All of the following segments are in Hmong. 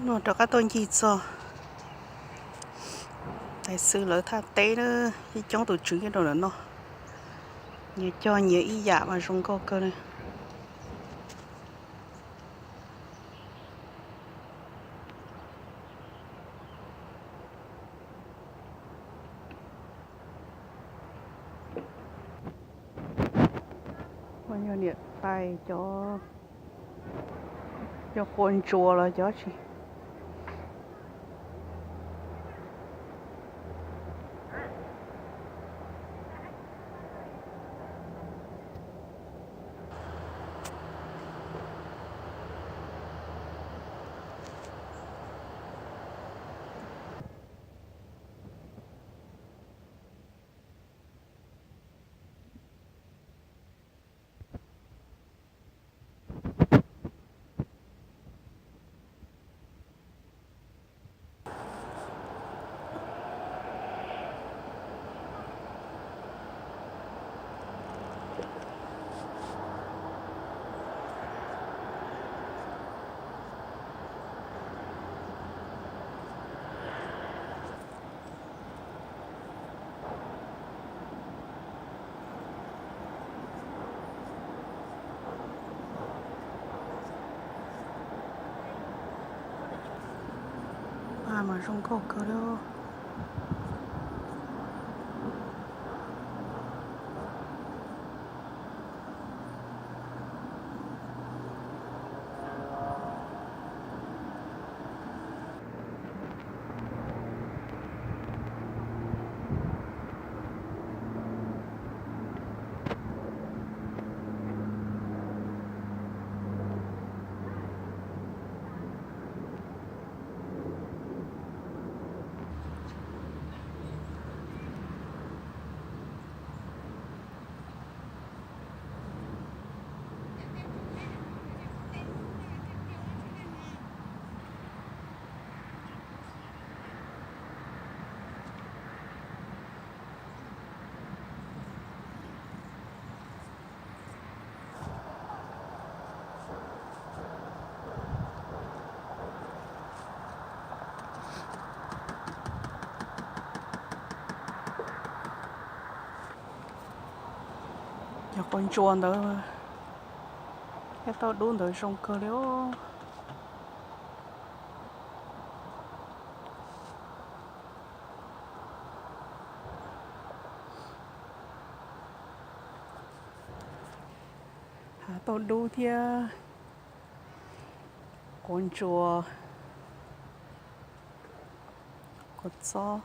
Noj rov qab tuaj ncig txog tais xwb lawv thaj teb na, ib coob tus tswv nyob rau ntawm no. Nyias cog nyias ib yam mas zoo nkauj kawg li. Yog niam tais cov, yog quas ntsuas los cov tsi. Mas zoo nkauj kawg li. Cov quas ntsuas ntawd thiab tauj dub ntawd zoo kawg li os. Hav tauj dub thiab quas ntsuas, quas txob.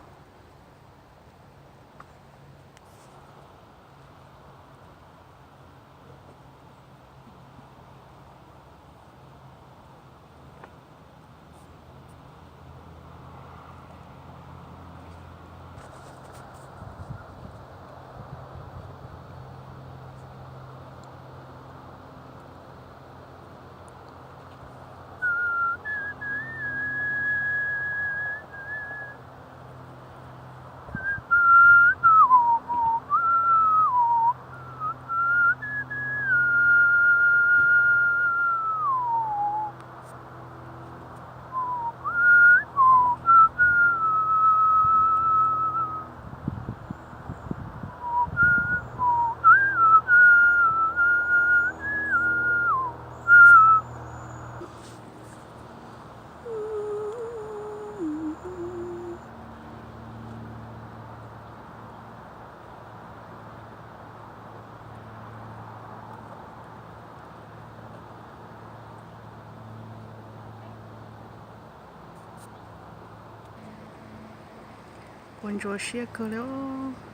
Quas ntsuas siab kawg li os.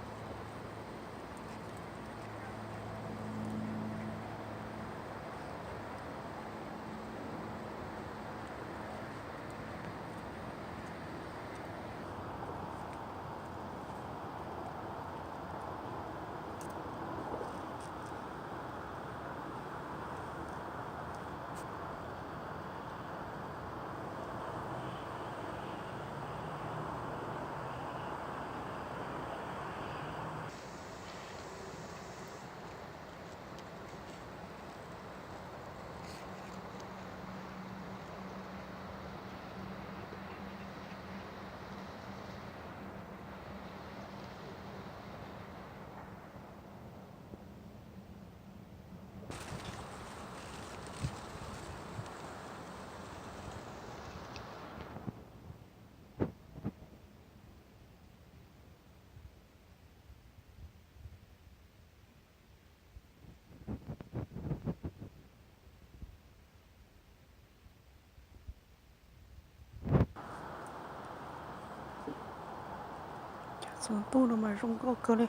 Txhua ntuj no mas zoo nkauj kawg li.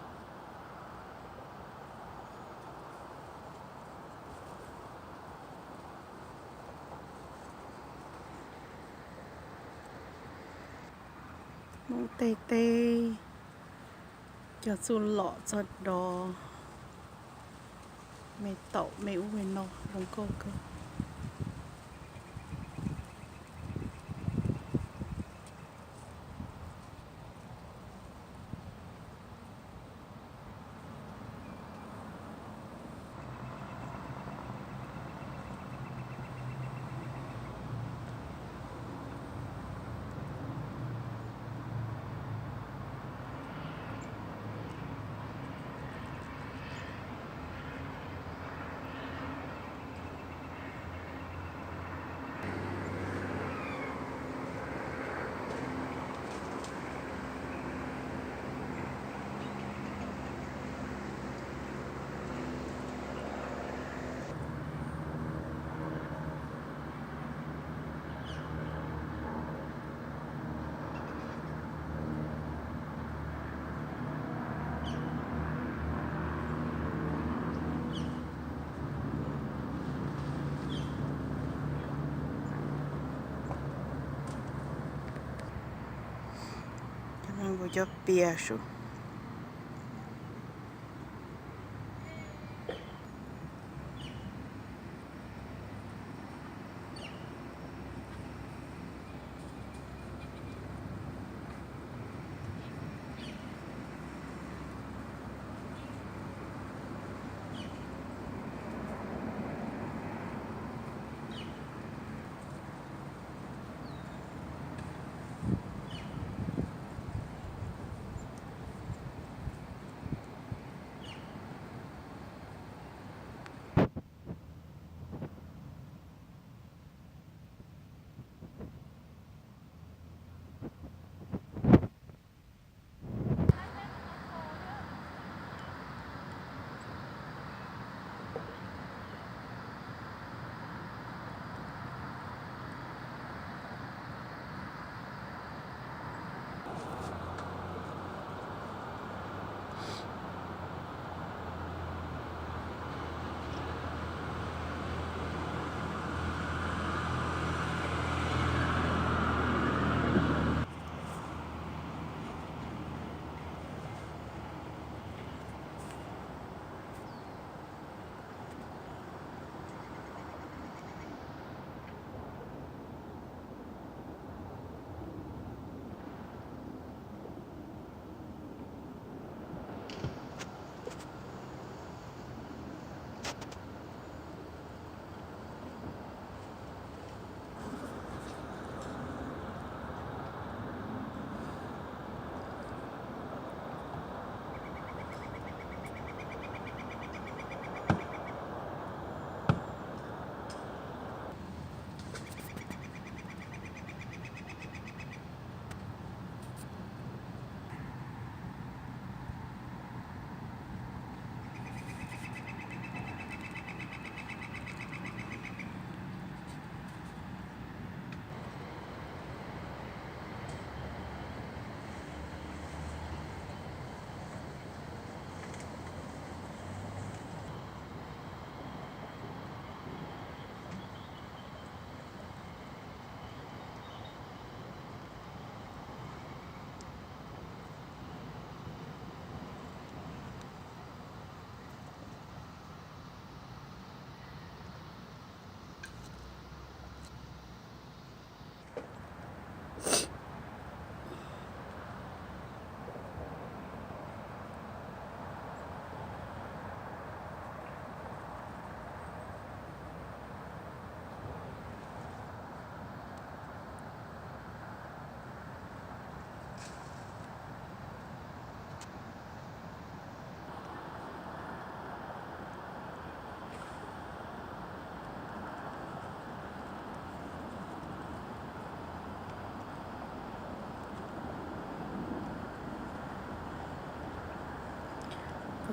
Hmoob tej teb cog txuj lom txog dov, me taum me ub me no zoo nkauj kawg. Cov no kuv cov pias sub.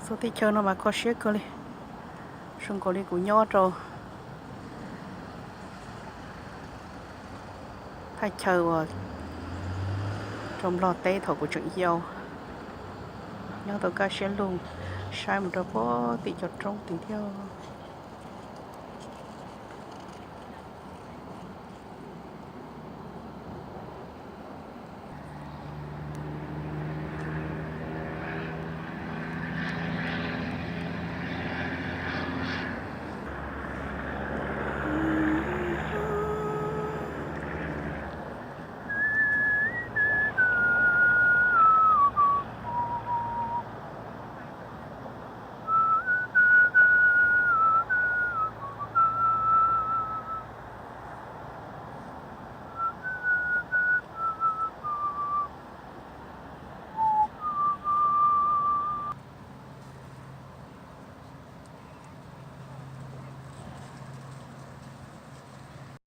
Txhua teb chaws no mas kho siab kawg li, zoo nkaus li kuv nyob rau thaj chaw uas rau Nplog teb thaum kuv tseem yau. Nyob tau kaj siab lug, saib mus rau puag tim cov roob tid thiab.